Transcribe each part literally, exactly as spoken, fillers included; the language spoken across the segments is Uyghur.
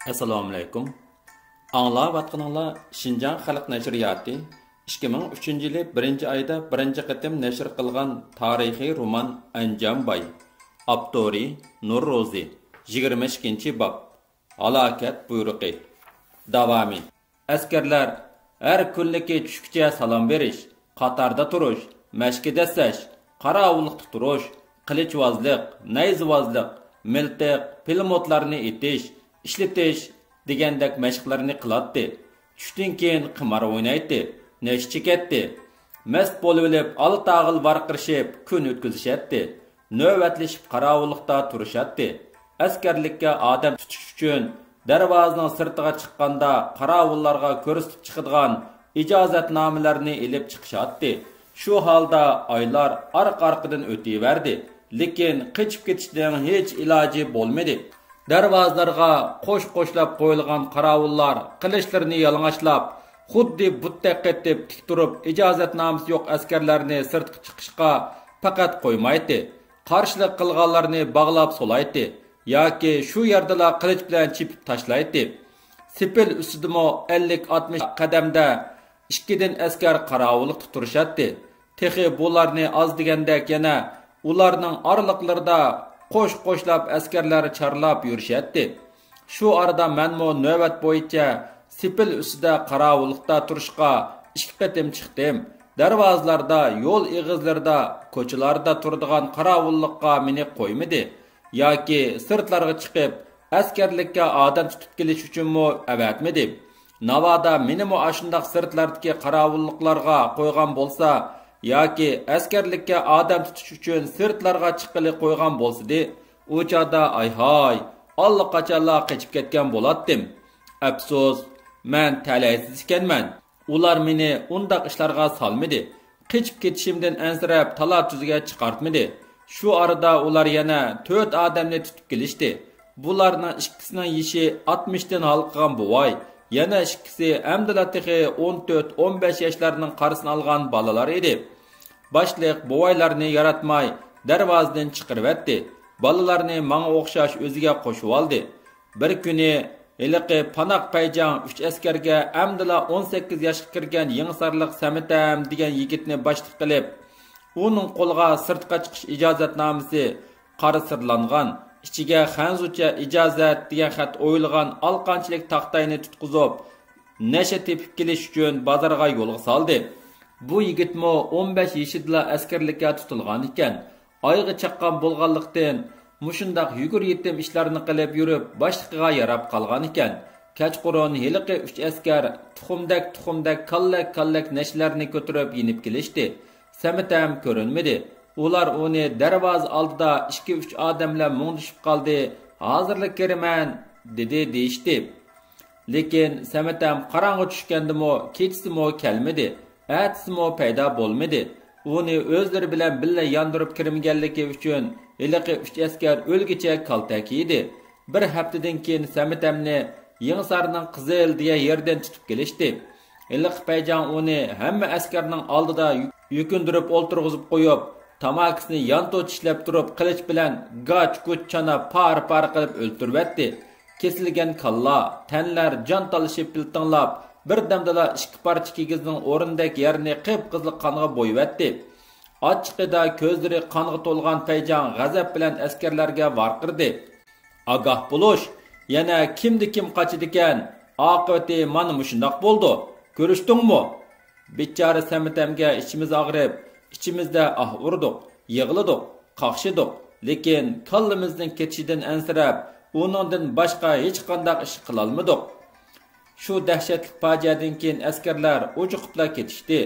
ئەسسالامۇئەلەيكۇم. ئاڭلاۋاتقىنىڭلار شىنجاڭ خەلق نەشرىياتى ئىككى مىڭ ئۈچىنچى يىلى بىرىنچى ئايدا بىرىنچى قېتىم نەشر قىلغان تارىخىي رومان ئەنجان باي. ئاپتورى نۇرروزى. يىگىرمە ئىككىنچى باب. ھالاكەت بۇيرۇقى. داۋامى. ئەسكەرلەر ھەر كۈنلۈكى چۈشكىچە سالام بېرىش، قاتاردا تۇرۇش، مەشكە دەسسەش، قاراۋۇللۇقتا تۇرۇش، قىلىچۋازلىق، نەيزىۋازلىق، مىلتىق، پىلىموتلارنى ئېتىش، ئىشلىتىش دېگەندەك مەشىقلەرنى قىلاتتى. چۈشتىن كېيىن قىمار ئوينايتتى، نەشە چېكەتتى. مەست بولۇۋېلىپ، ئالا-تاغىلا ۋارقىرىشىپ كۈن ئۆتكۈزۈشەتتى. نۆۋەتلىشىپ قاراۋۇللۇقتا تۇرۇشاتتى. ئەسكەرلىككە ئادەم تۇتۇش ئۈچۈن دەرۋازىنىڭ سىرتىغا چىققاندا، قاراۋۇللارغا كۆرسىتىپ چىقىدىغان ئىجازەتنامىلەرنى ئېلىپ چىقىشاتتى. شۇ ھالدا ئايلار ئارقا-ئارقىدىن ئۆتۈۋەردى، لېكىن قېچىپ كېتىشنىڭ ھېچ ئىلاجى بولمىدى. دەرۋازىلارغا قوش-قوشلاپ قويۇلغان قاراۋۇللار قىلىچلىرىنى يالىڭاچلاپ، خۇددى بۇتتەك قېتىپ تىك تۇرۇپ، ئىجازەتنامىسى يوق ئەسكەرلەرنى سىرتقا چىقىشقا پەقەت قويمايتتى، قارشىلىق قىلغانلارنى باغلاپ سولايتتى ياكى شۇ يەردىلا قىلىچ بىلەن چېپىپ تاشلايتتى. سېپىل ئۈستىدىمۇ ئەللىك ئاتمىش قەدەمدە ئىككىدىن ئەسكەر قاراۋۇللۇقتا تۇرۇشاتتى. تېخى بۇلارنى ئاز دېگەندەك يەنە ئۇلارنىڭ ئارىلىقلىرىدا قوش-قوشلاپ ئەسكەرلەر چارلاپ يۈرۈشەتتى. شۇ ئارىدا مەنمۇ نۆۋەت بويىچە سېپىل ئۈستىدە قاراۋۇللۇقتا تۇرۇشقا ئىككى قېتىم چىقتىم. دەرۋازىلاردا، يول ئېغىزلىرىدا، كوچىلاردا تۇرىدىغان قاراۋۇللۇققا مېنى قويمىدى ياكى سىرتلارغا چىقىپ، ئەسكەرلىككە ئادەم تۇتۇپ كېلىش ئۈچۈنمۇ ئەۋەتمىدى. ناۋادا مېنىمۇ ئاشۇنداق سىرتلاردىكى قاراۋۇللۇقلارغا قويغان بولسا ياكى ئەسكەرلىككە ئادەم تۇتۇش ئۈچۈن سىرتلارغا چىققىلى قويغان بولسىدى، ئۇ چاغدا ئايھاي، ئاللىقاچانلا قېچىپ كەتكەن بولاتتىم. ئەپسۇس، مەن تەلەيسىز ئىكەنمەن. ئۇلار مېنى ئۇنداق ئىشلارغا سالمىدى. قېچىپ كېتىشىمدىن ئەنسىرەپ تالا-تۈزگە چىقارتمىدى. شۇ ئارىدا ئۇلار يەنە تۆت ئادەمنى تۇتۇپ كېلىشتى. بۇلارنىڭ ئىككىسىنىڭ يېشى ئاتمىشتىن ھالقىغان بوۋاي، يەنە ئىككىسى ئەمدىلا تېخى ئون تۆت، ئون بەش ياشلارنىڭ قارىسىنى ئالغان بالىلار ئىدى. باشلىق بوۋايلارنى ياراتماي دەرۋازىدىن چىقىرىۋەتتى. بالىلارنى ماڭا ئوخشاش ئۆزىگە قوشۇۋالدى. بىر كۈنى ھېلىقى پاناق پەيجاڭ ئۈچ ئەسكەرگە ئەمدىلا ئون سەككىز ياشقا كىرگەن يېڭىسارلىق سەمىتەم دېگەن يىگىتنى باشلىق قىلىپ، ئۇنىڭ قولىغا سىرتقا چىقىش ئىجازەتنامىسى، قارا سىرلانغان، ئىچىگە خەنزۇچە ئىجازەت دېگەن خەت ئويۇلغان ئالىقانچىلىك تاختاينى تۇتقۇزۇپ، نەشە تېپىپ كېلىش ئۈچۈن بازارغا يولغا سالدى. بۇ يىگىتمۇ ئون بەش يېشىدىلا ئەسكەرلىككە تۇتۇلغان ئىكەن. ئايىغى چاققان بولغانلىقتىن، مۇشۇنداق يۈگۈر يېتىم ئىشلارنى قىلىپ يۈرۈپ، باشلىقىغا ياراپ قالغان ئىكەن. كەچقۇرۇن ھېلىقى ئۈچ ئەسكەر تۇخۇمدەك، تۇخۇمدەك، كاللەك، كاللەك نەشىلەرنى كۆتۈرۈپ يېنىپ كېلىشتى. سەمىتەم كۆرۈنمىدى. ئۇلار ئۇنى دەرۋازا ئالدىدا ئىككى، ئۈچ ئادەم بىلەن مۇڭدىشىپ قالدى، ھازىرلا كىرىمەن، دېدى، دېيىشتى. لېكىن سەمەتەم قاراڭغۇ چۈشكەندىمۇ، كېچىسىمۇ كەلمىدى، ئەتىسىمۇ پەيدا بولمىدى. ئۇنى ئۆزلىرى بىلەن بىللە ياندۇرۇپ كىرمىگەنلىكى ئۈچۈن، ھېلىقى ئۈچ ئەسكەر ئۆلگۈچە كالتەك يېدى. بىر ھەپتىدىن كېيىن سەمەتەمنى يېڭىسارنىڭ قىزىل دېگەن يېرىدىن تۇتۇپ كېلىشتى. ھېلىقى پەيجاڭ ئۇنى ھەممە ئەسكەرنىڭ ئالدىدا يۈكۈندۈرۈپ ئولتۇرغۇزۇپ قويۇپ، تاماكىسىنى يانتۇ چىشلەپ تۇرۇپ، قىلىچ بىلەن گاچ-گۇچ چانا پارە-پارە قىلىپ ئۆلتۈرۈۋەتتى. كېسىلگەن كاللا، تەنلەر جان تالىشىپ پىلتىڭلاپ، بىردەمدىلا ئىككى پارچە كىگىزنىڭ ئورنىدەك يەرنى قىپقىزىل قانغا بويىۋەتتى. ئاچچىقىدا كۆزلىرى قانغا تولغان پەيجاڭ غەزەپ بىلەن ئەسكەرلەرگە ۋارقىرىدى. ئاگاھ بولۇش! يەنە كىمدە كىم قاچىدىكەن، ئاقىۋىتى مانا مۇشۇنداق بولىدۇ. كۆرۈشتۈڭمۇ؟ بىچارە سەمەتەمگە ئىچىمىز ئاغرىپ، ئىچىمىزدە ئاھ ئۇردۇق، يىغلىدۇق، قاقشىدۇق. لېكىن كاللىمىزنىڭ كېتىشىدىن ئەنسىرەپ، ئۇنىڭدىن باشقا ھېچقانداق ئىش قىلالمىدۇق. شۇ دەھشەتلىك پاجىئەدىن كېيىن ئەسكەرلەر ئۇجۇقۇپلا كېتىشتى،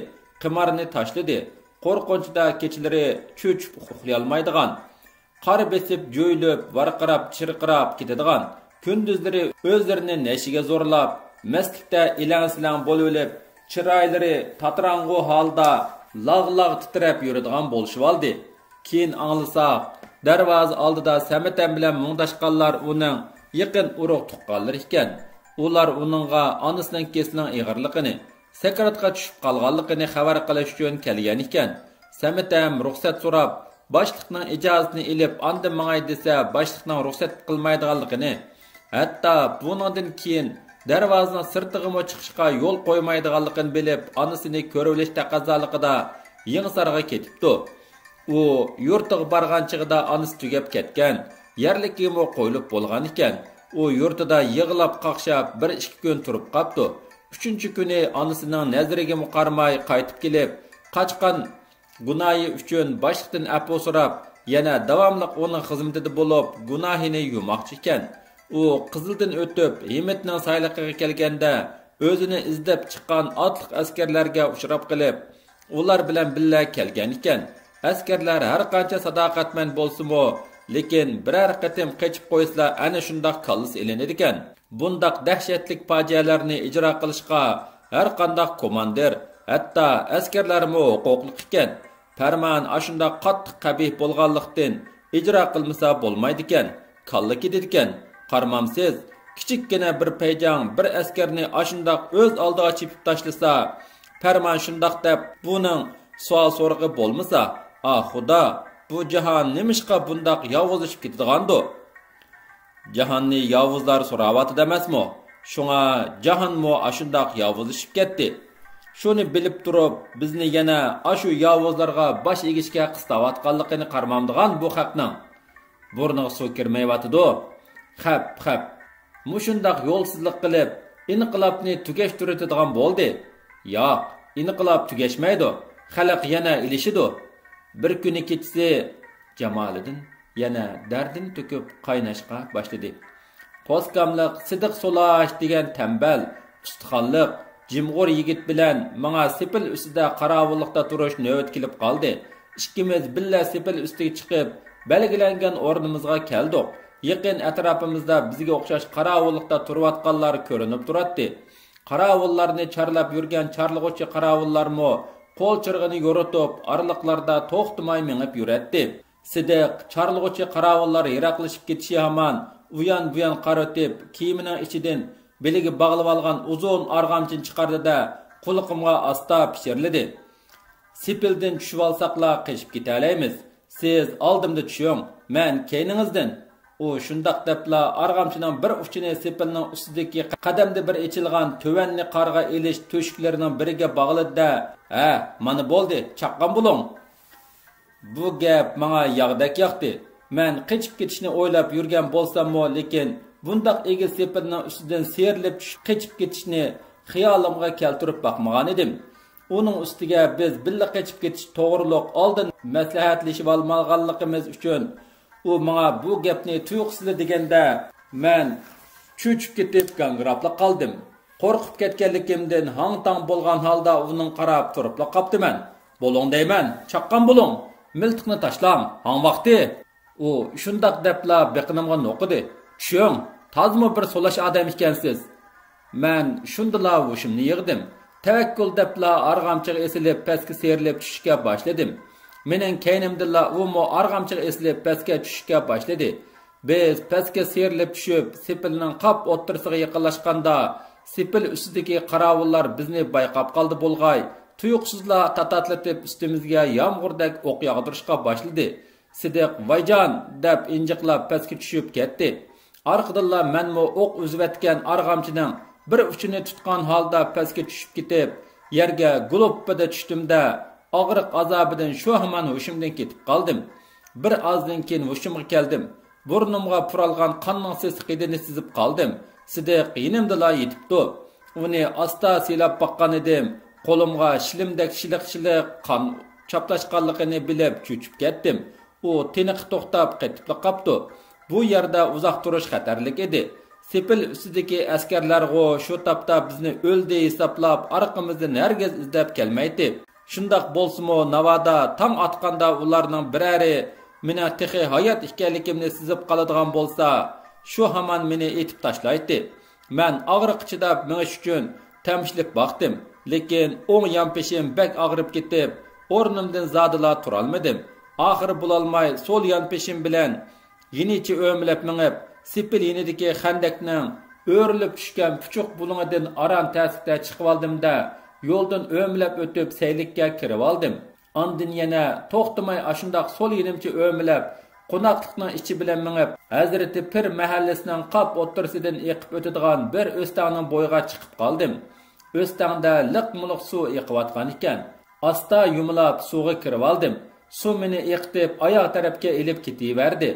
قىمارنى تاشلىدى. قورقۇنچىدا كېچىلىرى چۆچۈپ ئۇخلىيالمايدىغان، قار بېسىپ جۆيلۈپ، ۋارقىراپ، چىرقىراپ كېتىدىغان، كۈندۈزلىرى ئۆزلىرىنى نەشىگە زورلاپ، مەستلىكتە ئېلەڭ-سېلەڭ بولۇۋېلىپ، چىرايلىرى تاتىراڭغۇ ھالدا لاغ-لاغ تىترەپ يۈرىدىغان بولۇشۇۋالدى. كېيىن ئاڭلىساق، دەرۋازا ئالدىدا سەمەتەم بىلەن مۇڭداشقانلار ئۇنىڭ يېقىن ئۇرۇق-تۇغقانلىرى ئىكەن. ئۇلار ئۇنىڭغا ئانىسىنىڭ كېسىلىنىڭ ئېغىرلىقىنى، سەكراتقا چۈشۈپ قالغانلىقىنى خەۋەر قىلىش ئۈچۈن كەلگەن ئىكەن. سەمەتەم رۇخسەت سوراپ، باشلىقنىڭ ئىجازىتىنى ئېلىپ، ئاندىن ماڭاي دېسە، باشلىقنىڭ رۇخسەت قىلمايدىغانلىقىنى، ھەتتا بۇنىڭدىن كېيىن دەرۋازىنىڭ سىرتىغىمۇ چىقىشقا يول قويمايدىغانلىقىنى بىلىپ، ئانىسىنى كۆرۈۋېلىش تەقەززالىقىدا يېڭىسارغا كېتىپتۇ. ئۇ يۇرتىغا بارغان چېغىدا ئانىسى تۈگەپ كەتكەن، يەرلىكىگىمۇ قويۇلۇپ بولغان ئىكەن. ئۇ يۇرتىدا يىغلاپ قاقشاپ بىر ئىككى كۈن تۇرۇپ قاپتۇ. ئۈچىنچى كۈنى ئانىسىنىڭ نەزىرىگىمۇ قارىماي قايتىپ كېلىپ، قاچقان گۇناھى ئۈچۈن باشلىقتىن ئەپۇ سوراپ، يەنە داۋاملىق ئۇنىڭ خىزمىتىدە بولۇپ، گۇناھىنى يۇماقچى ئىكەن. ئۇ قىزىلدىن ئۆتۈپ، ھىمىتنىڭ سايلىقىغا كەلگەندە، ئۆزىنى ئىزدەپ چىققان ئاتلىق ئەسكەرلەرگە ئۇچراپ قېلىپ، ئۇلار بىلەن بىللە كەلگەن ئىكەن. ئەسكەرلەر ھەر قانچە ساداقەتمەن بولسىمۇ، لېكىن بىرەر قېتىم قېچىپ قويسىلا، ئەنە شۇنداق كاللىسى ئېلىنىدىكەن. بۇنداق دەھشەتلىك پاجىئەلەرنى ئىجرا قىلىشقا ھەر قانداق كوماندىر، ھەتتا ئەسكەرلەرمۇ ھوقۇقلۇق ئىكەن. پەرمان ئاشۇنداق قاتتىق قەبىھ بولغانلىقتىن، ئىجرا قىلمىسا بولمايدىكەن. كاللا كېتىدىكەن. قارىمامسىز، كىچىككىنە بىر پەيجاڭ بىر ئەسكەرنى ئاشۇنداق ئۆز ئالدىغا چېپىپ تاشلىسا، پەرمان شۇنداق دەپ، بۇنىڭ سوئال سورىقى بولمىسا، ئا خۇدا، بۇ جاھان نېمىشقا بۇنداق ياۋۇزلىشىپ كېتىدىغاندۇ؟ جاھاننى ياۋۇزلار سوراۋاتىدۇ ئەمەسمۇ؟ شۇڭا جاھانمۇ ئاشۇنداق ياۋۇزلىشىپ كەتتى. شۇنى بىلىپ تۇرۇپ، بىزنى يەنە ئاشۇ ياۋۇزلارغا باش ئېگىشكە قىستاۋاتقانلىقىنى قارىمامدىغان بۇ خەقنىڭ. بۇرنىغا سۇ كىرمەيۋاتىدۇ. خەپ، خەپ. مۇشۇنداق يولسىزلىق قىلىپ، ئىنقىلابنى تۈگەشتۈرۈۋېتىدىغان بولدى. ياق، ئىنقىلاب تۈگەشمەيدۇ. خەلق يەنە ئېلىشىدۇ. بىر كۈنى كېچىسى جامالىدىن يەنە دەردىنى تۆكۈپ قايناشقا باشلىدى. پوسكاملىق سىدىق سولاش دېگەن تەمبەل، ئۇستىخانلىق، جىمغۇر يىگىت بىلەن ماڭا سېپىل ئۈستىدە قاراۋۇللۇقتا تۇرۇش نۆۋىتى كېلىپ قالدى. ئىككىمىز بىللە سېپىل ئۈستىگە چىقىپ، بەلگىلەنگەن ئورنىمىزغا كەلدۇق. يېقىن ئەتراپىمىزدا بىزگە ئوخشاش قاراۋۇللۇقتا تۇرۇۋاتقانلار كۆرۈنۈپ تۇراتتى. قاراۋۇللارنى چارلاپ يۈرگەن چارلىغۇچى قاراۋۇللارمۇ قول چىرىغىنى يورۇتۇپ، ئارىلىقلاردا توختىماي مېڭىپ يۈرەتتى. سىدىق، چارلىغۇچى قاراۋۇللار يىراقلىشىپ كېتىشى ھامان، ئۇيان-بۇيان قارىتىپ، كىيىمىنىڭ ئىچىدىن بېلىگە باغلىۋالغان ئۇزۇن ئارغامچىنى چىقاردى-دە، قۇلىقىمغا ئاستا پىچىرلىدى: «سېپىلدىن چۈشۈۋالساقلا قېچىپ كېتەلەيمىز. سىز ئالدىمدا چۈشۈڭ، مەن كەينىڭىزدىن.» ئۇ شۇنداق دەپلا ئارغامچىنىڭ بىر ئۇچىنى سېپىلنىڭ ئۈستىدىكى قەدەمدە بىر ئېچىلغان تۆۋەننى قارغا ئېلىش تۆشۈكلىرىنىڭ بىرىگە باغلىدى-دە، «ھە، مانا بولدى، چاققان بولۇڭ.» بۇ گەپ ماڭا ياغدەك ياقتى. مەن قېچىپ كېتىشنى ئويلاپ يۈرگەن بولساممۇ، لېكىن بۇنداق ئېگىز سېپىلنىڭ ئۈستىدىن سىيرىلىپ چۈشۈپ قېچىپ كېتىشنى خىيالىمغا كەلتۈرۈپ باقمىغانىدىم. ئۇنىڭ ئۈستىگە بىز بىللە قېچىپ كېتىش توغرۇلۇق ئالدىن مەسلىھەتلىشىۋالمىغانلىقىمىز ئۈچۈن، ئۇ ماڭا بۇ گەپنى تۇيۇقسىزلا دېگەندە، مەن چۆچۈپ كېتىپ گاڭگىراپلا قالدىم. قورقۇپ كەتكەنلىكىمدىن ھاڭ-تاڭ بولغان ھالدا ئۇنىڭغا قاراپ تۇرۇپلا قاپتىمەن. «بولۇڭ دەيمەن، چاققان بولۇڭ! مىلتىقنى تاشلاڭ، ھاڭ ۋاقتى!» ئۇ شۇنداق دەپلا بېقىنىمغا نوقۇدى: «چۈشۈڭ، تازىمۇ بىر سولاش ئادەم ئىكەنسىز.» مەن شۇندىلا ھوشۇمنى يىغدىم. تەۋەككۈل دەپلا ئارغامچىغا ئېسىلىپ پەسكە سىيرىلىپ چۈشۈشكە باشلىدىم. مېنىڭ كەينىمدىنلا ئۇمۇ ئارغامچىغا ئېسىلىپ پەسكە چۈشۈشكە باشلىدى. بىز پەسكە سىيرىلىپ چۈشۈپ، سېپىلنىڭ قاپ ئوتتۇرىسىغا يېقىنلاشقاندا، سېپىل ئۈستىدىكى قاراۋۇللار بىزنى بايقاپ قالدى بولغاي، تۇيۇقسىزلا تاتاتلىتىپ ئۈستىمىزگە يامغۇردەك ئوق ياغدۇرۇشقا باشلىدى. سىدىق «ۋايجان» دەپ ئىنجىقلاپ پەسكە چۈشۈپ كەتتى. ئارقىدىنلا مەنمۇ ئوق ئۈزۈۋەتكەن ئارغامچىنىڭ بىر ئۇچىنى تۇتقان ھالدا پەسكە چۈشۈپ كېتىپ، يەرگە گۇلۇپپىدە چۈشتۈم-دە، ئاغرىق ئازابىدىن شۇ ھامان ھوشۇمدىن كېتىپ قالدىم. بىر ئازدىن كېيىن ھوشۇمغا كەلدىم. بۇرنۇمغا پۇرالغان قاننىڭ سېسىق ھىدىنى سېزىپ قالدىم. سىدىق يېنىمدىلا يېتىپتۇ. ئۇنى ئاستا سىيلاپ باققان ئىدىم. قولۇمغا شىلىمدەك شىلىق-شىلىق قان چاپلاشقانلىقىنى بىلىپ چۆچۈپ كەتتىم. ئۇ تىنىقى توختاپ قېتىپلا قاپتۇ. بۇ يەردە ئۇزاق تۇرۇش خەتەرلىك ئىدى. سېپىل ئۈستىدىكى ئەسكەرلەرغۇ شۇ تاپتا بىزنى ئۆلدى ھېسابلاپ، ئارقىمىزدىن ھەرگىز ئىزدەپ كەلمەيتتى. شۇنداق بولسىمۇ، ناۋادا تاڭ ئاتقاندا ئۇلارنىڭ بىرەرى مېنىڭ تېخى ھايات ئىكەنلىكىمنى سېزىپ قالىدىغان بولسا، شۇ ھامان مېنى ئېتىپ تاشلايتتى. مەن ئاغرىققا چىداپ مېڭىش ئۈچۈن تەمشىلىپ باقتىم، لېكىن ئوڭ يانپېشىم بەك ئاغرىپ كېتىپ، ئورنۇمدىن زادىلا تۇرالمىدىم. ئاخىرى بولالماي سول يانپېشىم بىلەن يېنىچە ئۆمىلەپ مېڭىپ، سېپىل يېنىدىكى خەندەكنىڭ ئۆرۈلۈپ چۈشكەن پۇچۇق بۇلۇڭىدىن ئاران تەسلىكتە چىقىۋالدىم-دە، يولدىن ئۆمىلەپ ئۆتۈپ سەيلىككە كىرىۋالدىم. ئاندىن يەنە توختىماي ئاشۇنداق سول يېنىمچە ئۆمىلەپ، قوناقلىقنىڭ ئىچى بىلەن مېڭىپ، ھەزرىتى پىر مەھەللىسىنىڭ قاپ ئوتتۇرىسىدىن ئېقىپ ئۆتىدىغان بىر ئۆستەڭنىڭ بويىغا چىقىپ قالدىم. ئۆستەڭدە لىق-مۇلۇق سۇ ئېقىۋاتقانىكەن. ئاستا يۇمىلاپ سۇغا كىرىۋالدىم. سۇ مېنى ئېقىتىپ، ئاياغ تەرەپكە ئېلىپ كېتىۋەردى.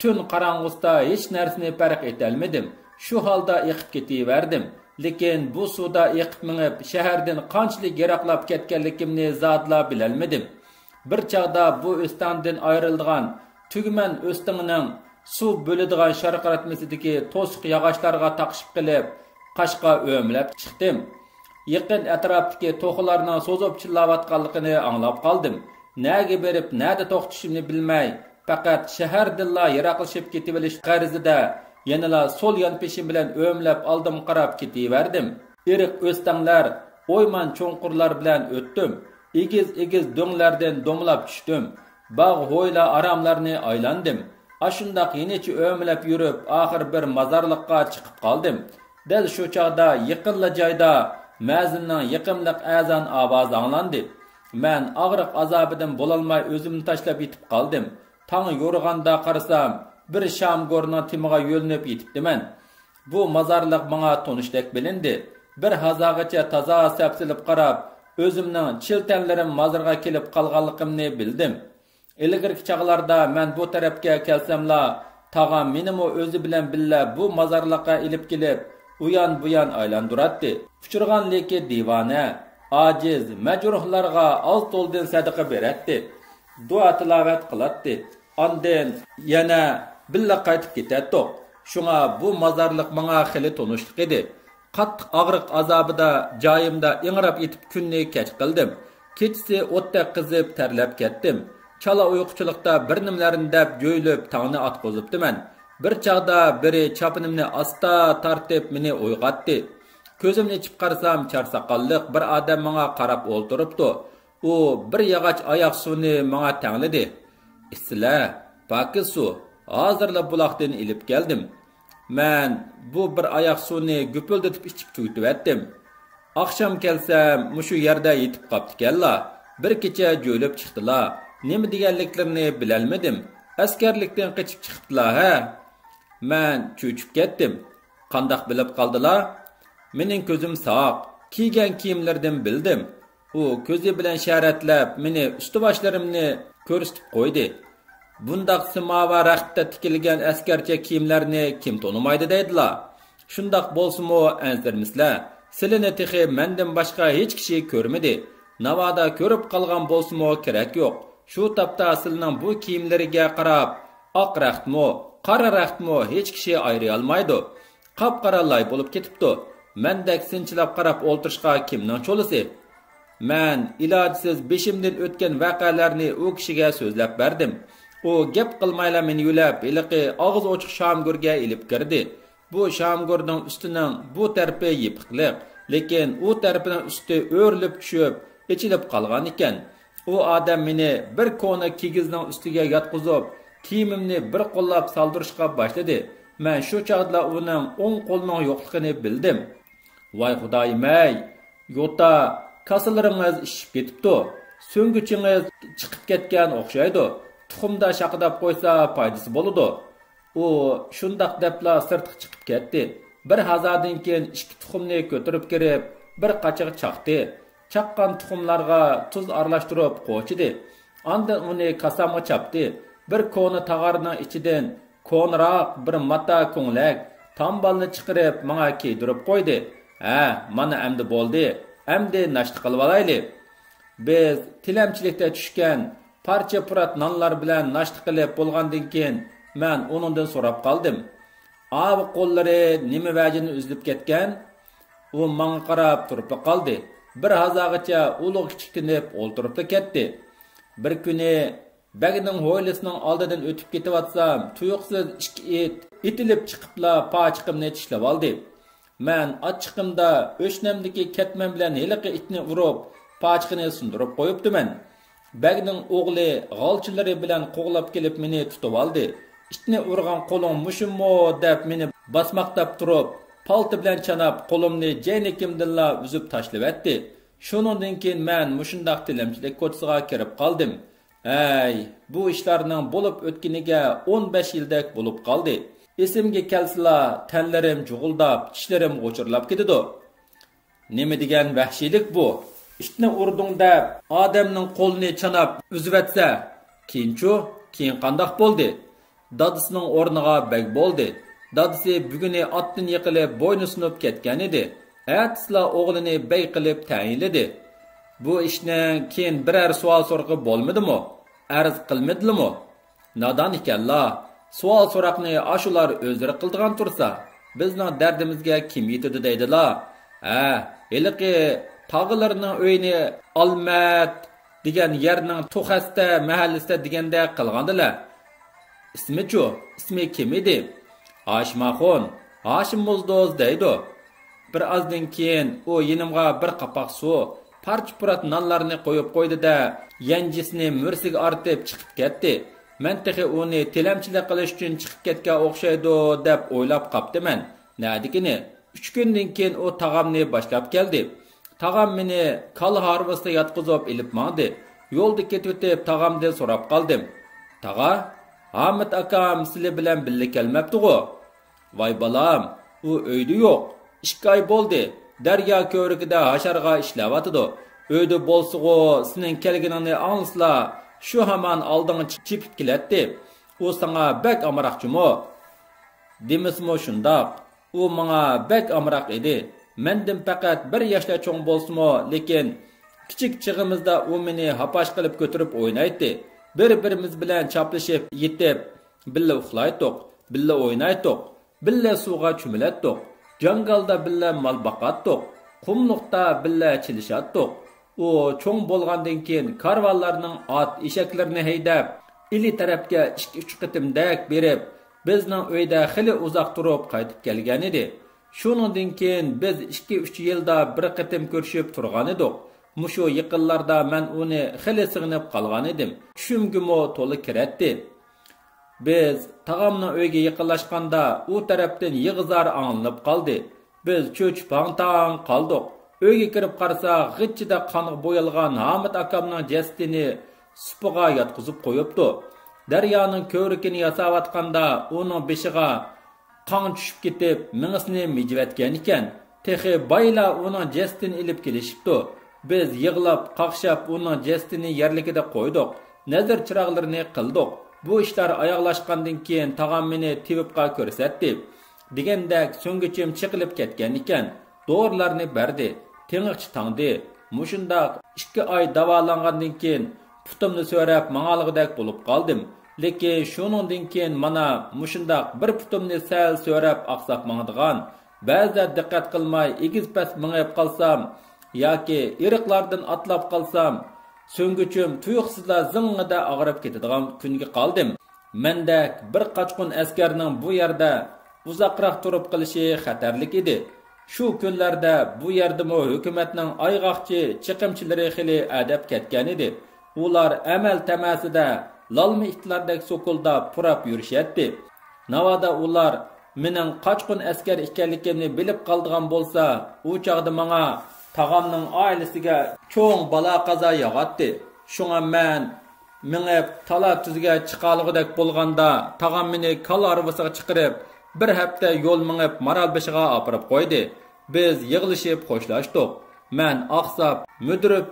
تۈن قاراڭغۇسىدا ھېچ نەرسىنى پەرق ئېتەلمىدىم. شۇ ھالدا ئېقىپ كېتىۋەردىم. لېكىن بۇ سۇدا ئېقىپ مېڭىپ، شەھەردىن قانچىلىك يىراقلاپ كەتكەنلىكىمنى زادىلا بىلەلمىدىم. بىر چاغدا بۇ ئۆستەڭدىن ئايرىلىدىغان تۈگمەن ئۆستىڭىنىڭ سۇ بۆلىدىغان شارقىراتمىسىدىكى توسۇق ياغاچلارغا تاقىشىپ قېلىپ، قاشقا ئۆمىلەپ چىقتىم. يېقىن ئەتراپتىكى توخۇلارنىڭ سوزۇپ چىللاۋاتقانلىقىنى ئاڭلاپ قالدىم. نەگە بېرىپ، نەدە توختىشىمنى بىلمەي، پەقەت شەھەردىنلا يىراقلىشىپ كېتىۋېلىش غەرىزىدە يەنىلا سول يان پېشىم بىلەن ئۆمىلەپ ئالدىمغا قاراپ كېتىۋەردىم. ئېرىق ئۆستەڭلەر، ئويمان چوڭقۇرلار بىلەن ئۆتتۈم. ئېگىز-ئېگىز دۆڭلەردىن دومىلاپ چۈشتۈم. باغ، ھويلا، ئاراملارنى ئايلاندىم. ئاشۇنداق يېنىچە ئۆمىلەپ يۈرۈپ، ئاخىر بىر مازارلىققا چىقىپ قالدىم. دەل شۇ چاغدا يېقىنلا جايدا مەزىننىڭ يېقىملىق ئەزان ئاۋازى ئاڭلاندى. مەن ئاغرىق ئازابىدىن بولالماي ئۆزۈمنى تاشلاپ يېتىپ قالدىم. تاڭ يورۇغاندا قارىسام، بىر شامگورنىڭ تېمىغا يۆلىنىپ يېتىپتىمەن. بۇ مازارلىق ماڭا تونۇشتەك بىلىندى. بىر ھازاغىچە تازا سەپسېلىپ قاراپ، ئۆزۈمنىڭ چىلتەنلىرىم مازارغا كېلىپ قالغانلىقىمنى بىلدىم. ئىلگىرىكى چاغلاردا مەن بۇ تەرەپكە كەلسەملا، تاغام مېنىمۇ ئۆزى بىلەن بىللە بۇ مازارلىققا ئېلىپ كېلىپ، ئۇيان-بۇيان ئايلاندۇراتتى. ئۇچرىغانلىكى دىۋانە، ئاجىز، مەجرۇھلارغا ئاز-تولدىن سەدىقە بېرەتتى. دۇئا-تىلاۋەت قىلاتتى. ئاندىن يەنە بىللە قايتىپ كېتەتتۇق. شۇڭا بۇ مازارلىق ماڭا خېلى تونۇشلۇق ئىدى. قاتتىق ئاغرىق ئازابىدا جايىمدا ئىڭراپ يېتىپ كۈننى كەچ قىلدىم. كېچىسى ئوتتەك قىزىپ تەرلەپ كەتتىم. چالا ئۇيقۇچىلىقتا بىر نېمىلەرنى دەپ جۆيلۈپ تاڭنى ئاتقۇزۇپتىمەن. بىر چاغدا بىرى چاپىنىمنى ئاستا تارتىپ مېنى ئويغاتتى. كۆزۈمنى ئېچىپ قارىسام، چار ساقاللىق بىر ئادەم ماڭا قاراپ ئولتۇرۇپتۇ. ئۇ بىر ياغاچ ئاياق سۇنى ماڭا تەڭلىدى. ئىچسىلە، پاكىز سۇ، ھازىرلا بۇلاقتىن ئېلىپ كەلدىم. مەن بۇ بىر ئاياق سۇنى گۈپۈلدىتىپ ئىچىپ تۈگىتىۋەتتىم. ئاخشام كەلسەم، مۇشۇ يەردە يېتىپ قاپتىكەنلا. بىر كېچە جۆيلۈپ چىقتىلا. نېمە دېگەنلىكلىرىنى بىلەلمىدىم. ئەسكەرلىكتىن قېچىپ چىقىپتىلا ھە. مەن چۆچۈپ كەتتىم. قانداق بىلىپ قالدىلا؟ مېنىڭ كۆزۈم ساق، كىيگەن كىيىملىرىدىن بىلدىم. ئۇ كۆزى بىلەن شەرەتلەپ، مېنى ئۈستى-باشلىرىمنى كۆرسىتىپ قويدى. بۇنداق سىماۋا رەختتە تىكىلگەن ئەسكەرچە كىيىملەرنى كىم تونۇمايدۇ دەيدىلا؟ شۇنداق بولسىمۇ ئەنسىرىمىسىلە، سىلىنى تېخى مەندىن باشقا ھېچ كىشى كۆرمىدى. ناۋادا كۆرۈپ قالغان بولسىمۇ كېرەك يوق. شۇ تاپتا سىلىنىڭ بۇ كىيىملىرىگە قاراپ، ئاق رەختمۇ، قارا رەختمۇ ھېچ كىشى ئايرىيالمايدۇ. قاپقارا لاي بولۇپ كېتىپتۇ. مەندەك سىنچىلاپ قاراپ ئولتۇرۇشقا كىمنىڭ چولىسى؟ مەن ئىلاجسىز بېشىمدىن ئۆتكەن ۋەقەلەرنى ئۇ كىشىگە سۆزلەپ بەردىم. ئۇ گەپ قىلمايلا مېنى يۆلەپ، ھېلىقى ئاغزى ئوچۇق شامگۆرگە ئېلىپ كىردى. بۇ شامگۆرنىڭ ئۈستىنىڭ بۇ تەرىپى يېپىقلىق، لېكىن ئۇ تەرىپىنىڭ ئۈستى ئۆرۈلۈپ چۈشۈپ، ئېچىلىپ قالغان ئىكەن. ئۇ ئادەم مېنى بىر كونا كىگىزنىڭ ئۈستىگە ياتقۇزۇپ، كىيىمىمنى بىر قوللاپ سالدۇرۇشقا باشلىدى. مەن شۇ چاغدىلا ئۇنىڭ ئوڭ قولىنىڭ يوقلۇقىنى بىلدىم. ۋاي خۇدايىم-ئەي! يوتا، كاسىلىرىڭىز ئىششىپ كېتىپتۇ. سۆڭگۈچىڭىز چىقىپ كەتكەن ئوخشايدۇ. تۇخۇمدا شاقىداپ قويسا پايدىسى بولىدۇ. ئۇ شۇنداق دەپلا سىرتقا چىقىپ كەتتى. بىر ھازادىن كېيىن ئىككى تۇخۇمنى كۆتۈرۈپ كىرىپ، بىر قاچىغا چاقتى. چاققان تۇخۇملارغا تۇز ئارىلاشتۇرۇپ قوچىدى. ئاندىن ئۇنى كاسامغا چاپتى. بىر كونا تاغارنىڭ ئىچىدىن كونىراق بىر ماتا كۆڭلەك، تامبالنى چىقىرىپ ماڭا كىيدۈرۈپ قويدى. ھە، مانا ئەمدى بولدى. ئەمدى ناشتا قىلىۋالايلى. بىز تىلەمچىلىكتە چۈشكەن پارچە پۇرات نانلار بىلەن ناشتا قىلىپ بولغاندىن كېيىن، مەن ئۇنىڭدىن سوراپ قالدىم. ئاۋۇ قوللىرى نېمە ۋەجىدىن ئۈزۈلۈپ كەتكەن؟ ئۇ ماڭا قاراپ تۇرۇپلا قالدى. بىر ھازاغىچە ئۇلۇغ كىچىك تىنىپ ئولتۇرۇپلا كەتتى. بىر كۈنى بەگنىڭ ھويلىسىنىڭ ئالدىدىن ئۆتۈپ كېتىۋاتسام، تۇيۇقسىز ئىككى ئىت ئېتىلىپ چىقىپلا پاچىقىمنى چىشلىۋالدى. مەن ئاچچىقىمدا ئۆشنەمدىكى كەتمەن بىلەن ھېلىقى ئىتنى ئۇرۇپ، پاچىقىنى سۇندۇرۇپ قويۇپتىمەن. بەگنىڭ ئوغلى غالچىلىرى بىلەن قوغلاپ كېلىپ مېنى تۇتۇۋالدى. ئىتنى ئۇرغان قولۇڭ مۇشۇمۇ دەپ مېنى باسماقلاپ تۇرۇپ، پالتا بىلەن چاناپ قولۇمنى جەينىكىمدىنلا ئۈزۈپ تاشلىۋەتتى. شۇنىڭدىن كېيىن مەن مۇشۇنداق تىلەمچىلىك كوچىسىغا كىرىپ قالدىم. ھەي، بۇ ئىشلارنىڭ بولۇپ ئۆتكىنىگە ئون بەش يىلدەك بولۇپ قالدى. ئېسىمگە كەلسىلا، تەنلىرىم جۇغۇلداپ، چىشلىرىم غۇچۇرلاپ كېتىدۇ. نېمە دېگەن ۋەھشىيلىك بۇ؟ ئىتنى ئۇردۇڭ دەپ، ئادەمنىڭ قولىنى چاناپ ئۈزۈۋەتسە، كېيىنچۇ؟ كېيىن قانداق بولدى؟ دادىسىنىڭ ئورنىغا بەگ بولدى. دادىسى بۈگۈنى ئاتتىن يىقىلىپ، بوينى سۇنۇپ كەتكەن ئىدى. ئەتىسىلا ئوغلىنى بەگ قىلىپ تەيىنلىدى. بۇ ئىشنىڭ كېيىن بىرەر سوئال سورىقى بولمىدىمۇ؟ ئەرز قىلمىدىلىمۇ؟ نادان ئىكەنلا، سوئال سوراقنى ئاشۇلار ئۆزلىرى قىلىدىغان تۇرسا، بىزنىڭ دەردىمىزگە كىم يېتىدۇ دەيدىلا؟ ھە، ھېلىقى تاغىلارنىڭ ئۆيىنى ئالمەت دېگەن يەرنىڭ توخەستە مەھەللىسىدە دېگەندەك قىلغاندىلە. ئىسمىچۇ؟ ئىسمى كىم ئىدى؟ ھاشىم ئاخۇن، ھاشىم موزدوز دەيدۇ. بىر ئازدىن كېيىن ئۇ يېنىمغا بىر قاپاق سۇ، پارچە-پۇرات نانلارنى قويۇپ قويدى-دە، يەنجىسىنى مۈرىسىگە ئارتىپ چىقىپ كەتتى. مەن تېخى ئۇنى تىلەمچىلىك قىلىش ئۈچۈن چىقىپ كەتكەن ئوخشايدۇ دەپ ئويلاپ قاپتىمەن. نەدىكىنى؟ ئۈچ كۈندىن كېيىن ئۇ تاغامنى باشلاپ كەلدى. تاغام مېنى كالا ھارۋىسىدا ياتقۇزۇپ ئېلىپ ماڭدى. يولدا كېتىۋېتىپ تاغامدىن سوراپ قالدىم. تاغا، ھامىت ئاكام سىلى بىلەن بىللە كەلمەپتىغۇ؟ ۋاي بالام، ئۇ ئۆيدە يوق. ئىككى ئاي بولدى. دەريا كۆۋرۈكىدە ھاشارغا ئىشلەۋاتىدۇ. ئۆيدە بولسىغۇ، سېنىڭ كەلگىنىڭنى ئاڭلىسىلا، شۇ ھامان ئالدىڭغا چېپىپ كېلەتتى. ئۇ ساڭا بەك ئامراق جۇمۇ. دېمىسىمۇ شۇنداق. ئۇ ماڭا بەك ئامراق ئىدى. مەندىن پەقەت بىر ياشلا چوڭ بولسىمۇ، لېكىن كىچىك چېغىمىزدا ئۇ مېنى ھاپاش قىلىپ كۆتۈرۈپ ئوينايتتى. بىر-بىرىمىز بىلەن چاپلىشىپ يېتىپ، بىللە ئۇخلايتتۇق، بىللە ئوينايتتۇق، بىللە سۇغا چۆمۈلەتتۇق، جاڭگالدا بىللە مال باقاتتۇق، قۇملۇقتا بىللە چېلىشاتتۇق. ئۇ چوڭ بولغاندىن كېيىن كارۋانلارنىڭ ئات ئېشەكلىرىنى ھەيدەپ، ئىلى تەرەپكە ئىككى-ئۈچ قېتىمدەك بېرىپ، بىزنىڭ ئۆيدە خېلى ئۇزاق تۇرۇپ قايتىپ كەلگەنىدى. شۇنىڭدىن كېيىن بىز ئىككى-ئۈچ يىلدا بىر قېتىم كۆرۈشۈپ تۇرغانىدۇق. مۇشۇ يېقىنلاردا مەن ئۇنى خېلى سېغىنىپ قالغانىدىم. چۈشۈمگىمۇ تولا كىرەتتى. بىز تاغامنىڭ ئۆيىگە يېقىنلاشقاندا، ئۇ تەرەپتىن يىغا-زار ئاڭلىنىپ قالدى. بىز چۆچۈپ ھاڭ-تاڭ قالدۇق. ئۆيگە كىرىپ قارىساق، غىچچىدە قانغا بويالغان ھامىت ئاكامنىڭ جەسىتىنى سۇپىغا ياتقۇزۇپ قويۇپتۇ. دەريانىڭ كۆۋرۈكىنى ياساۋاتقاندا، ئۇنىڭ بېشىغا قاڭ چۈشۈپ كېتىپ، مېڭىسىنى مىجىۋەتكەن ئىكەن. تېخى بايىلا ئۇنىڭ جەسىتىنى ئېلىپ كېلىشىپتۇ. بىز يىغلاپ، قاقشاپ ئۇنىڭ جەسىتىنى يەرلىكىدە قويدۇق. نەزىر چىراغلىرىنى قىلدۇق. بۇ ئىشلار ئاياغلاشقاندىن كېيىن تاغام مېنى تېۋىپقا كۆرسەتتى. دېگەندەك سۆڭگۈچۈم چېقىلىپ كەتكەن ئىكەن. دورىلارنى بەردى. تېڭىقچە تاڭدى. مۇشۇنداق ئىككى ئاي داۋالانغاندىن كېيىن پۇتۇمنى سۆرەپ ماڭالىغۇدەك بولۇپ قالدىم. لېكىن شۇنىڭدىن كېيىن مانا مۇشۇنداق بىر پۇتۇمنى سەل سۆرەپ ئاقساپ ماڭىدىغان، بەزىدە دىققەت قىلماي ئېگىز-پەس مېڭىپ قالسام ياكى ئېرىقلاردىن ئاتلاپ قالسام، سۆڭگۈچۈم تۇيۇقسىزلا زىڭڭىدە ئاغرىپ كېتىدىغان كۈنگە قالدىم. مەندەك بىر قاچقۇن ئەسكەرنىڭ بۇ يەردە ئۇزاقراق تۇرۇپ قېلىشى خەتەرلىك ئىدى. شۇ كۈنلەردە بۇ يەردىمۇ ھۆكۈمەتنىڭ ئايغاقچى چېقىمچىلىرى خېلى ئەدەپ كەتكەن ئىدى. ئۇلار ئەمەل تەمەسىدە لالما ئىتلاردەك سوكۇلداپ پۇراپ يۈرۈشەتتى. ناۋادا ئۇلار مېنىڭ قاچقۇن ئەسكەر ئىكەنلىكىمنى بىلىپ قالىدىغان بولسا، ئۇ چاغدا ماڭا تاغامنىڭ ئائىلىسىگە چوڭ بالا-قازا ياغاتتى. شۇڭا مەن مېڭىپ تالا تۈزگە چىقالىغۇدەك بولغاندا، تاغام مېنى كالا ھارۋىسىغا چىقىرىپ، بىر ھەپتە يول مېڭىپ مارالبېشىغا ئاپىرىپ قويدى. بىز يىغلىشىپ خوشلاشتۇق. مەن ئاقساپ، مۈدۈرۈپ،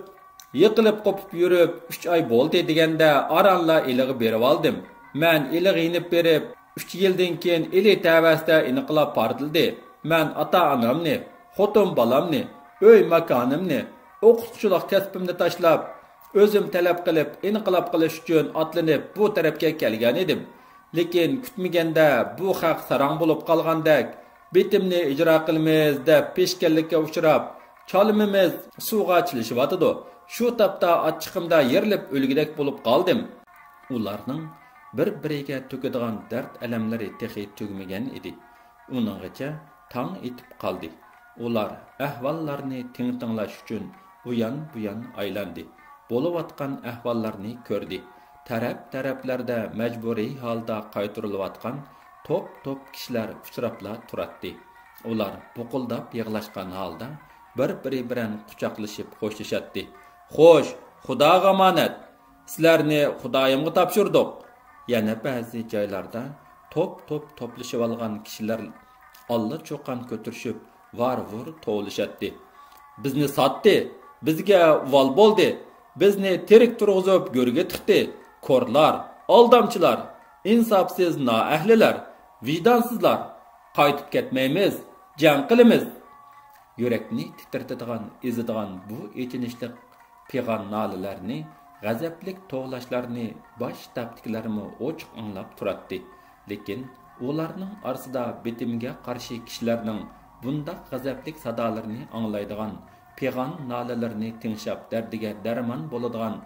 يىقىلىپ قوپۇپ يۈرۈپ ئۈچ ئاي بولدى دېگەندە ئارانلا ئىلىغا بېرىۋالدىم. مەن ئىلىغا يېنىپ بېرىپ، ئۈچ يىلدىن كېيىن ئىلى تەۋەسىدە ئىنقىلاب پارتلىدى. مەن ئاتا-ئانامنى، خوتۇن-بالامنى، ئۆي-ماكانىمنى، ئوقۇتقۇچىلىق كەسپىمنى تاشلاپ، ئۆزۈم تەلەپ قىلىپ ئىنقىلاب قىلىش ئۈچۈن ئاتلىنىپ بۇ تەرەپكە كەلگەن ئىدىم. لېكىن كۈتمىگەندە بۇ خەق ساراڭ بولۇپ قالغاندەك، بېتىمنى ئىجرا قىلىمىز دەپ پېشكەللىككە ئۇچراپ، چالىمىمىز سۇغا چىلىشىۋاتىدۇ. شۇ تاپتا ئاچچىقىمدا يېرىلىپ ئۆلگۈدەك بولۇپ قالدىم. ئۇلارنىڭ بىر-بىرىگە تۆكىدىغان دەرد-ئەلەملىرى تېخى تۈگىمىگەن ئىدى. ئۇنىڭغىچە تاڭ ئېتىپ قالدى. ئۇلار ئەھۋاللارنى تىڭ-تىڭلاش ئۈچۈن ئۇيان-بۇيان ئايلاندى. بولۇۋاتقان ئەھۋاللارنى كۆردى. تەرەپ-تەرەپلەردە مەجبۇرىي ھالدا قايتۇرۇلۇۋاتقان توپ-توپ كىشىلەر ئۇچراپلا تۇراتتى. ئۇلار بۇقۇلداپ يىغلاشقان ھالدا بىر-بىرى بىلەن قۇچاقلىشىپ خوشلىشاتتى. خوش، خۇداغا ئامانەت! سىلەرنى خۇدايىمغا تاپشۇردۇق. يەنە بەزى جايلاردا توپ-توپ توپلىشىۋالغان كىشىلەر ئاللىچۇقان كۆتۈرۈشۈپ، ۋار-ۋۇر توۋلىشاتتى. بىزنى ساتتى، بىزگە ۋال بولدى، بىزنى تىرىك تۇرغۇزۇپ گۆرگە تىقتى. كورلار، ئالدامچىلار، ئىنساپسىز نائەھلىلەر، ۋىجدانسىزلار، قايتىپ كەتمەيمىز، جەڭ قىلىمىز. يۈرەكنى تىترىتىدىغان، ئېزىدىغان بۇ ئېچىنىشلىق پىغان نالىلەرنى، غەزەپلىك توۋلاشلارنى باش شتابتىكىلەرمۇ ئوچۇق ئاڭلاپ تۇراتتى. لېكىن ئۇلارنىڭ ئارىسىدا بېتىمگە قارشى كىشىلەرنىڭ بۇنداق غەزەپلىك سادالىرىنى ئاڭلايدىغان، پىغان نالىلىرىنى تىڭشاپ دەردىگە دەرمان بولىدىغان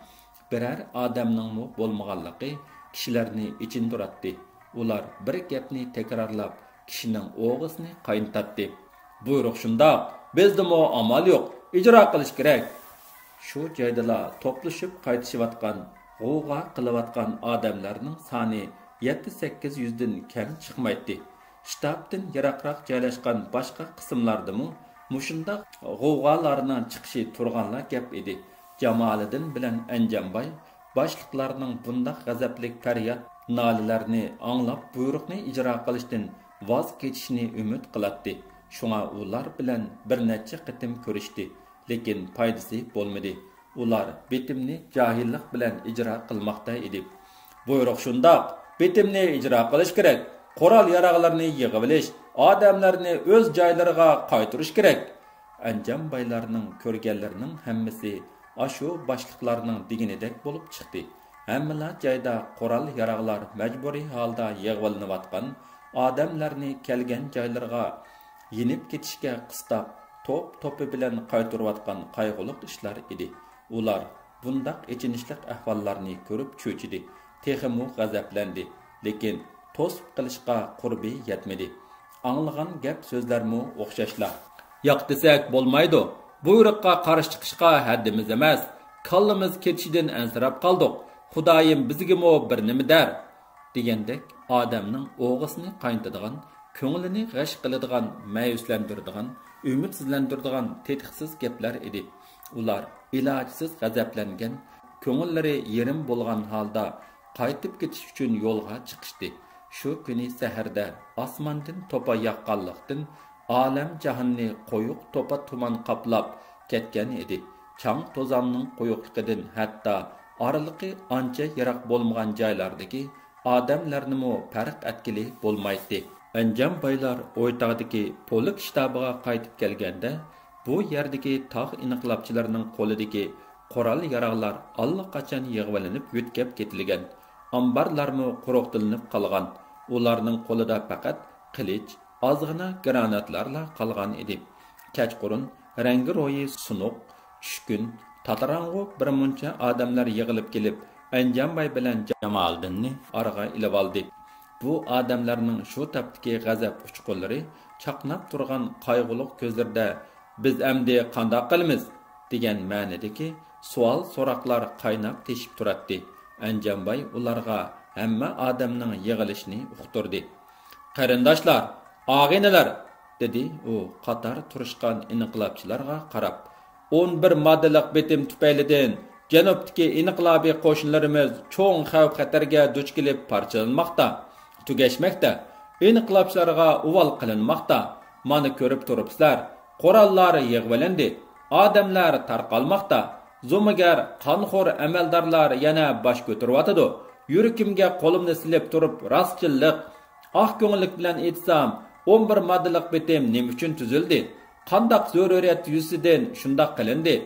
بىرەر ئادەمنىڭمۇ بولمىغانلىقى كىشىلەرنى ئېچىندۇراتتى. ئۇلار بىر گەپنى تەكرارلاپ، كىشىنىڭ ئوغىسىنى قاينىتاتتى. بۇيرۇق شۇنداق، بىزدىمۇ ئامال يوق، ئىجرا قىلىش كېرەك. شۇ جايدىلا توپلىشىپ قايتىشىۋاتقان، غوۋغا قىلىۋاتقان ئادەملەرنىڭ سانى يەتتە-سەككىز يۈزدىن كەم چىقمايتتى. شتابتىن يىراقراق جايلاشقان باشقا قىسىملاردىمۇ مۇشۇنداق غوۋغالارنىڭ چىقىشى تۇرغانلا گەپ ئىدى. جامالىدىن بىلەن ئەنجانباي باشلىقلارنىڭ بۇنداق غەزەپلىك پەرياد نالىلەرنى ئاڭلاپ، بۇيرۇقنى ئىجرا قىلىشتىن ۋاز كېچىشنى ئۈمىد قىلاتتى. شۇڭا ئۇلار بىلەن بىر نەچچە قېتىم كۆرۈشتى، لېكىن پايدىسى بولمىدى. ئۇلار بېتىمنى جاھىللىق بىلەن ئىجرا قىلماقتا ئىدى. بۇيرۇق شۇنداق، بېتىمنى ئىجرا قىلىش كېرەك. قورال ياراغلىرىنى يىغىۋېلىش، ئادەملەرنى ئۆز جايلىرىغا قايتۇرۇش كېرەك. ئەنجانبايلارنىڭ كۆرگەنلىرىنىڭ ھەممىسى ئاشۇ باشلىقلارنىڭ دېگىنىدەك بولۇپ چىقتى. ھەممىلا جايدا قورال ياراغلار مەجبۇرىي ھالدا يىغىۋېلىنىۋاتقان، ئادەملەرنى كەلگەن جايلىرىغا يېنىپ كېتىشكە قىستاپ، توپ توپى بىلەن قايتۇرۇۋاتقان قايغۇلۇق ئىشلار ئىدى. ئۇلار بۇنداق ئېچىنىشلىق ئەھۋاللارنى كۆرۈپ چۆچۈدى، تېخىمۇ غەزەپلەندى. لېكىن توسۇپ قېلىشقا قۇربى يەتمىدى. ئاڭلىغان گەپ سۆزلەرمۇ ئوخشاشلا. ياق دېسەك بولمايدۇ. بۇيرۇققا قارشى چىقىشقا ھەددىمىز ئەمەس. كاللىمىز كېتىشىدىن ئەنسىرەپ قالدۇق. خۇدايىم بىزگىمۇ بىر نېمە دەر، دېگەندەك ئادەمنىڭ ئوغىسىنى قاينىتىدىغان، كۆڭلىنى غەش قىلىدىغان، مەيۈسلەندۈرىدىغان، ئۈمىدسىزلەندۈرىدىغان تېتىقسىز گەپلەر ئىدى. ئۇلار ئىلاجسىز غەزەپلەنگەن، كۆڭۈللىرى يېرىم بولغان ھالدا قايتىپ كېتىش ئۈچۈن يولغا چىقىشتى. شۇ كۈنى سەھەردە ئاسماندىن توپا ياغقانلىقتىن، ئالەم جاھاننى قويۇق توپا تۇمان قاپلاپ كەتكەن ئىدى. چاڭ توزاننىڭ قويۇقلۇقىدىن ھەتتا ئارىلىقى ئانچە يىراق بولمىغان جايلاردىكى ئادەملەرنىمۇ پەرق ئەتكىلى بولمايتتى. ئەنجان بايلار ئويتاغدىكى پولك شتابىغا قايتىپ كەلگەندە، بۇ يەردىكى تاغ ئىنقىلابچىلىرىنىڭ قولىدىكى قورال ياراغلار ئاللىقاچان يىغىۋېلىنىپ يۆتكەپ كېتىلگەن. ئامبارلارمۇ قۇرۇقتىلىنىپ قالغان. ئۇلارنىڭ قولىدا پەقەت قىلىچ، ئازغىنە گراناتلارلا قالغان ئىدى. كەچقۇرۇن رەڭگى روھى سۇنۇق، چۈشكۈن، تاتىراڭغۇ بىر مۇنچە ئادەملەر يىغىلىپ كېلىپ، ئەنجانباي بىلەن جامالىدىننى ئارىغا ئېلىۋالدى. بۇ ئادەملەرنىڭ شۇ تاپتىكى غەزەپ ئۇچقۇنلىرى، چاقناپ تۇرغان قايغۇلۇق كۆزلىرىدە، بىز ئەمدى قانداق قىلىمىز؟ دېگەن مەنىدىكى سوئال-سوراقلار قايناپ تېشىپ تۇراتتى. ئەنجانباي ئۇلارغا ھەممە ئادەمنىڭ يىغىلىشىنى ئۇقتۇردى. قېرىنداشلار، ئاغىنىلەر، دېدى ئۇ قاتار تۇرۇشقان ئىنقىلابچىلارغا قاراپ، ئون بىر ماددىلىق بېتىم تۈپەيلىدىن جەنۇبتىكى ئىنقىلابىي قوشۇنلىرىمىز چوڭ خەۋپ-خەتەرگە دۇچ كېلىپ پارچىلانماقتا، تۈگەشمەكتە. ئىنقىلابچىلارغا ئۇۋال قىلىنماقتا. مانا كۆرۈپ تۇرۇپسىلەر، قوراللار يىغىۋېلىندى، ئادەملەر تارقالماقتا. زومىگەر، قانخور ئەمەلدارلار يەنە باش كۆتۈرۈۋاتىدۇ. يۈرىكىمگە قولۇمنى سېلىپ تۇرۇپ راستچىللىق، ئاق كۆڭۈللۈك بىلەن ئېيتسام، ئون بىر ماددىلىق بېتىم نېمە ئۈچۈن تۈزۈلدى؟ قانداق زۆرۈرىيەت يۈزىسىدىن شۇنداق قىلىندى؟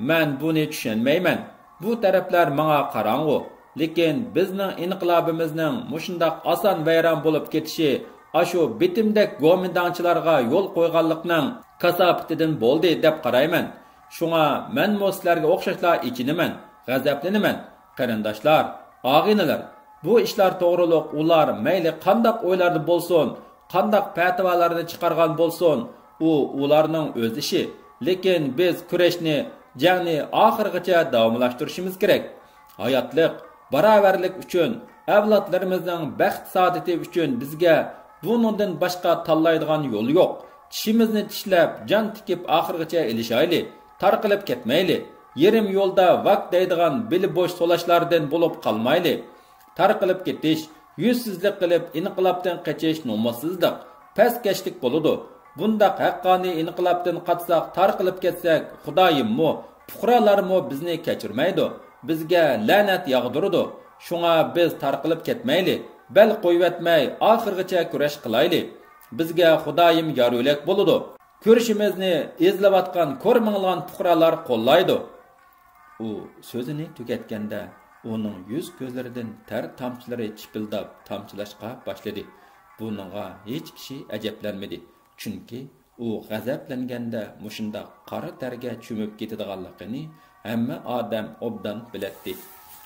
مەن بۇنى چۈشەنمەيمەن. بۇ تەرەپلەر ماڭا قاراڭغۇ. لېكىن بىزنىڭ ئىنقىلابىمىزنىڭ مۇشۇنداق ئاسان ۋەيران بولۇپ كېتىشى ئاشۇ بېتىمدەك گومىنداڭچىلارغا يول قويغانلىقنىڭ كاساپىتىدىن بولدى دەپ قارايمەن. شۇڭا مەنمۇ سىلەرگە ئوخشاشلا ئېچىنىمەن، غەزەپلىنىمەن. قېرىنداشلار، ئاغىنىلەر، بۇ ئىشلار توغرۇلۇق ئۇلار مەيلى قانداق ئويلاردا بولسۇن، قانداق پەتىۋالارنى چىقارغان بولسۇن، ئۇ ئۇلارنىڭ ئۆز ئىشى. لېكىن بىز كۈرەشنى، جەڭنى ئاخىرغىچە داۋاملاشتۇرۇشىمىز كېرەك. ھاياتلىق، باراۋەرلىك ئۈچۈن، ئەۋلادلىرىمىزنىڭ بەخت-سائادىتى ئۈچۈن بىزگە بۇنىڭدىن باشقا تاللايدىغان يول يوق. چىشىمىزنى چىشلەپ، جان تىكىپ ئاخىرغىچە ئېلىشايلى، تارقىلىپ كەتمەيلى. يېرىم يولدا ۋاك دەيدىغان بېلى بوش سولاشلاردىن بولۇپ قالمايلى. تارقىلىپ كېتىش، يۈزسىزلىك قىلىپ ئىنقىلابتىن قېچىش نومۇسسىزلىق، پەسكەشلىك بولىدۇ. بۇنداق ھەققانىي ئىنقىلابتىن قاچساق، تارقىلىپ كەتسەك، خۇدايىممۇ، پۇقرالارمۇ بىزنى كەچۈرمەيدۇ، بىزگە لەنەت ياغدۇرىدۇ. شۇڭا بىز تارقىلىپ كەتمەيلى، بەل قويۇۋەتمەي، ئاخىرغىچە كۈرەش قىلايلى. بىزگە خۇدايىم يار-يۆلەك بولىدۇ. كۈرىشىمىزنى ئېزىلىۋاتقان كورمىڭلىغان پۇقرالار قوللايدۇ. ئۇ سۆزىنى تۈگەتكەندە، ئۇنىڭ يۈز-كۆزلىرىدىن تەر تامچىلىرى چىپىلداپ تامچىلاشقا باشلىدى. بۇنىڭغا ھېچ كىشى ئەجەبلەنمىدى، چۈنكى ئۇ غەزەپلەنگەندە مۇشۇنداق قارا تەرگە چۆمۈپ كېتىدىغانلىقىنى ھەممە ئادەم ئوبدان بىلەتتى.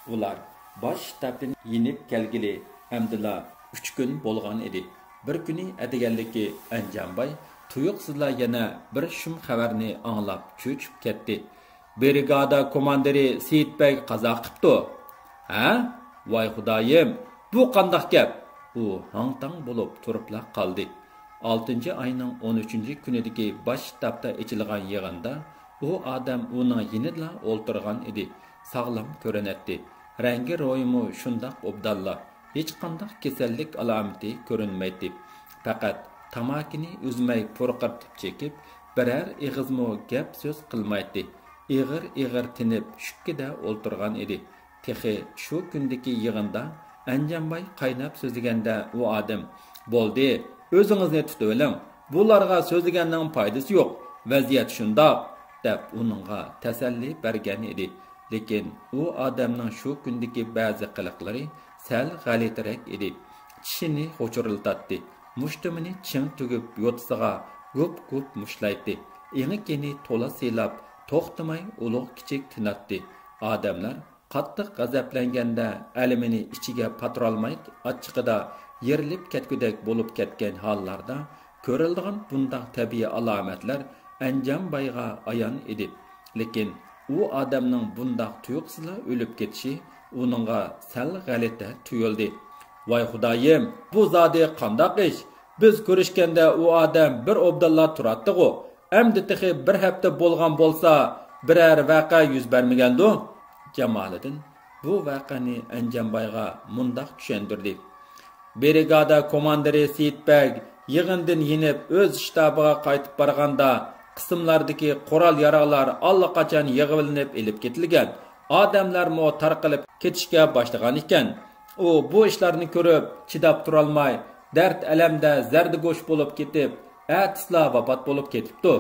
ئۇلار باش شتابتىن يېنىپ كەلگىلى ئەمدىلا ئۈچ كۈن بولغان ئىدى. بىر كۈنى ئەتىگەنلىكى ئەنجانباي تۇيۇقسىزلا يەنە بىر شۇم خەۋەرنى ئاڭلاپ چۆچۈپ كەتتى. برىگادا كوماندىرى سېيىت بەگ قازا قىپتۇ. ھە؟ ۋاي خۇدايىم، بۇ قانداق گەپ؟ ئۇ ھاڭ-تاڭ بولۇپ تۇرۇپلا قالدى. ئالتىنچى ئاينىڭ ئون ئۈچىنچى كۈنىدىكى باش شتابتا ئېچىلغان يىغىندا ئۇ ئادەم ئۇنىڭ يېنىدىلا ئولتۇرغان ئىدى. ساغلام كۆرۈنەتتى. رەڭگى روھىمۇ شۇنداق ئوبدانلا. ھېچقانداق كېسەللىك ئالامىتى كۆرۈنمەيتتى. پەقەت تاماكىنى ئۈزمەي پۇرقىرىتىپ چېكىپ، بىرەر ئېغىزمۇ گەپ-سۆز قىلمايتتى. ئېغىر-ئېغىر تىنىپ شۈككىدە ئولتۇرغان ئىدى. تېخى شۇ كۈندىكى يىغىندا ئەنجانباي قايناپ سۆزلىگەندە ئۇ ئادەم، بولدى، ئۆزىڭىزنى تۇتۇۋېلىڭ، بۇلارغا سۆزلىگەننىڭ پايدىسى يوق، ۋەزىيەت شۇنداق، دەپ ئۇنىڭغا تەسەللى بەرگەن ئىدى. لېكىن ئۇ ئادەمنىڭ شۇ كۈندىكى بەزى قىلىقلىرى سەل غەلىتىرەك ئىدى. چىشىنى غۇچۇرلىتاتتى. مۇشتۇمىنى چىڭ تۈگۈپ يوتىسىغا گۇپ-گۇپ مۇشتلايتتى. ئېڭىكىنى تولا سىيلاپ، توختىماي ئۇلۇغ-كىچىك تىناتتى. ئادەملەر قاتتىق غەزەپلەنگەندە ئەلىمىنى ئىچىگە پاتۇرالماي ئاچچىقىدا يېرىلىپ كەتكۈدەك بولۇپ كەتكەن ھاللاردا كۆرۈلىدىغان بۇنداق تەبىئىي ئالامەتلەر ئەنجانبايغا ئايان ئىدى. لېكىن ئۇ ئادەمنىڭ بۇنداق تۇيۇقسىزلا ئۆلۈپ كېتىشى ئۇنىڭغا سەل غەلىتە تۇيۇلدى. ۋاي خۇدايىم، بۇ زادى قانداق ئىش؟ بىز كۆرۈشكەندە ئۇ ئادەم بىر ئوبدانلا تۇراتتىغۇ. ئەمدى تېخى بىر ھەپتە بولغان بولسا، بىرەر ۋەقە يۈز بەرمىگەندۇ؟ جامالىدىن بۇ ۋەقەنى ئەنجانبايغا مۇنداق چۈشەندۈردى. برىگادا كوماندىرى سېيىت بەگ يىغىندىن يېنىپ، ئۆز شتابىغا قايتىپ بارغاندا، قىسىملاردىكى قورال-ياراغلار ئاللىقاچان يىغىۋېلىنىپ ئېلىپ كېتىلگەن، ئادەملەرمۇ تارقىلىپ كېتىشكە باشلىغان ئىكەن. ئۇ بۇ ئىشلارنى كۆرۈپ، چىداپ تۇرالماي، دەرد-ئەلەمدە زەردىگۆش بولۇپ كېتىپ، ئەتىسىلا ۋاپات بولۇپ كېتىپتۇ.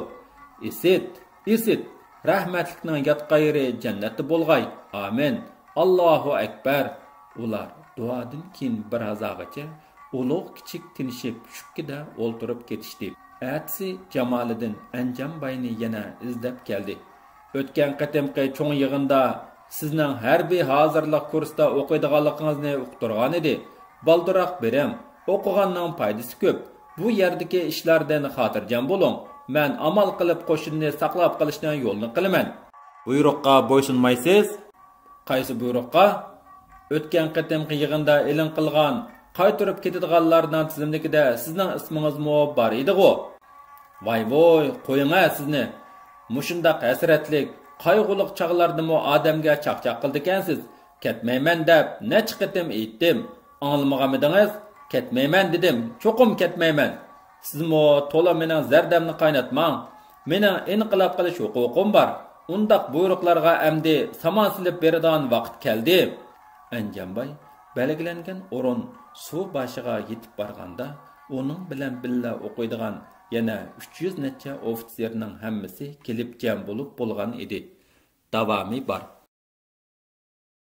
ئىسىت، ئىسىت، رەھمەتلىكنىڭ ياتقان يېرى جەننەتتە بولغاي. ئامىن. ئاللاھۇ ئەكبەر. ئۇلار دۇئادىن كېيىن بىر ھازاغىچە ئۇلۇغ-كىچىك تىنىشىپ، شۈككىدە ئولتۇرۇپ كېتىشتى. ئەتىسى جامالىدىن ئەنجانباينى يەنە ئىزدەپ كەلدى. ئۆتكەن قېتىمقى چوڭ يىغىندا سىزنىڭ ھەربىي ھازىرلىق كۇرسىدا ئوقۇيدىغانلىقىڭىزنى ئۇقتۇرغانىدى. بالدۇرراق بېرىڭ، ئوقۇغاننىڭ پايدىسى كۆپ. بۇ يەردىكى ئىشلاردىن خاتىرجەم بولۇڭ. مەن ئامال قىلىپ قوشۇننى ساقلاپ قېلىشنىڭ يولىنى قىلىمەن. بۇيرۇققا بويسۇنمايسىز؟ قايسى بۇيرۇققا؟ ئۆتكەن قېتىمقى يىغىندا ئېلان قىلغان قايتۇرۇپ كېتىدىغانلارنىڭ تىزىملىكىدە سىزنىڭ ئىسمىڭىزمۇ بار ئىدىغۇ؟ ۋاي ۋوي، قويۇڭە سىزنى. مۇشۇنداق ھەسرەتلىك، قايغۇلۇق چاغلاردىمۇ ئادەمگە چاقچاق قىلىدىكەنسىز. كەتمەيمەن دەپ نەچچە قېتىم ئېيتتىم. ئاڭلىمىغانمىدىڭىز؟ كەتمەيمەن دېدىم، چوقۇم كەتمەيمەن. سىزمۇ تولا مېنىڭ زەردەمنى قايناتماڭ. مېنىڭ ئىنقىلاب قىلىش ھوقۇقۇم بار. ئۇنداق بۇيرۇقلارغا ئەمدى سامان سېلىپ بېرىدىغان ۋاقىت كەلدى. ئەنجانباي بەلگىلەنگەن ئورۇن سۇ باشىغا يېتىپ بارغاندا، ئۇنىڭ بىلەن بىللە ئوقۇيدىغان يەنە ئۈچ يۈز نەچچە ئوفىتسېرنىڭ ھەممىسى كېلىپ جەم بولۇپ بولغان ئىدى. داۋامى بار.